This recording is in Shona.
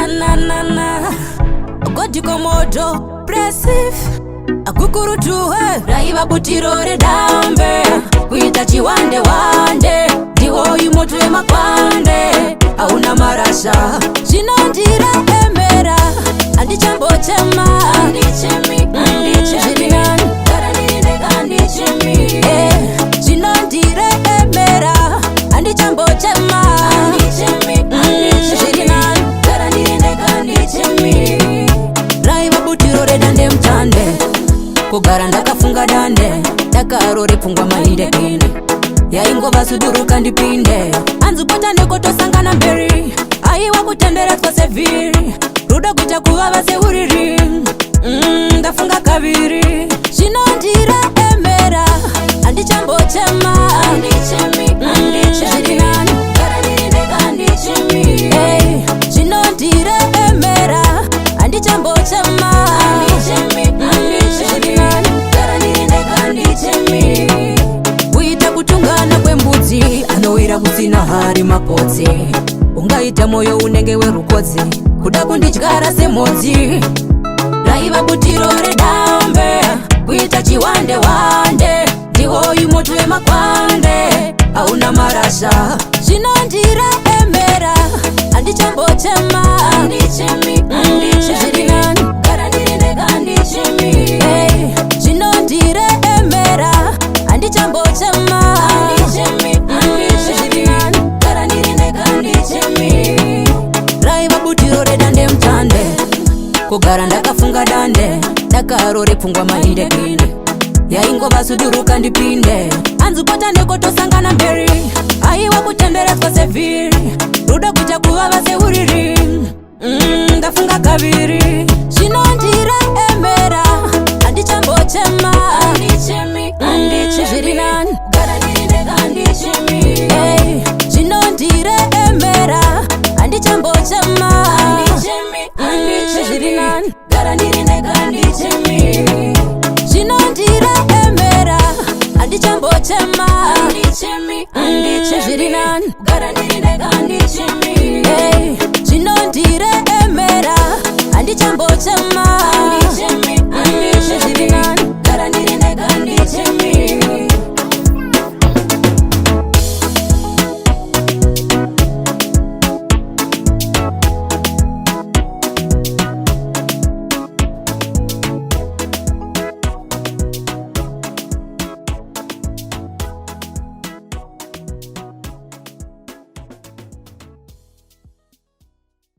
Na na na na Godikomoto pressif Akukurutuwe raiva butiro redambe kuita chiwande wande ndiwoyu moto wemakwande hauna marasha zvinondiremera handichambochema. Zviri nani. Eh, zvinondiremera handichambochema. Zviri nani. Raiva butiro redande mutande kugara ndakafunga dande dakarore pfungwa maindekende yaingova suduruka ndipinde hanzi pota nekotosangana mberi aiwa kutenderedzwa sevhiri rudo kuita kuvava seuriri. Ndafunga kaviri zvinondiremera handichambochema. Zviri nani. Hey, zvinondiremera handichambochema. Zviri nani. Kuita kutungana kwembudzi anowira kusina hari mapotsi ungaita mwoyo unenge werukotsi kuda kundidyara semhodzi raiva butiro redambe kuita chiwande wande ndiwoyu moto wemakwande hauna marasha zvinondiremera handichambochema. Zviri nani. Hey, zvinondiremera handichambochema. Zviri nani. Raiva butiro redande mutande kugara ndakafunga dande dakarore pfungwa maindekende yaingova suduruka ndipinde hanzi pota nekotosangana mberi aiwa kutenderedzwa sevhiri rudo kuita kuvava seuriri. Ndafunga kaviri zvinondiremera handichambochema. Zviri nani. Hey, zvinondiremera handichambochema. Zviri nani. Zvinondiremera handichambochema. Zviri nani. Hey, zvinondiremera handichambochema.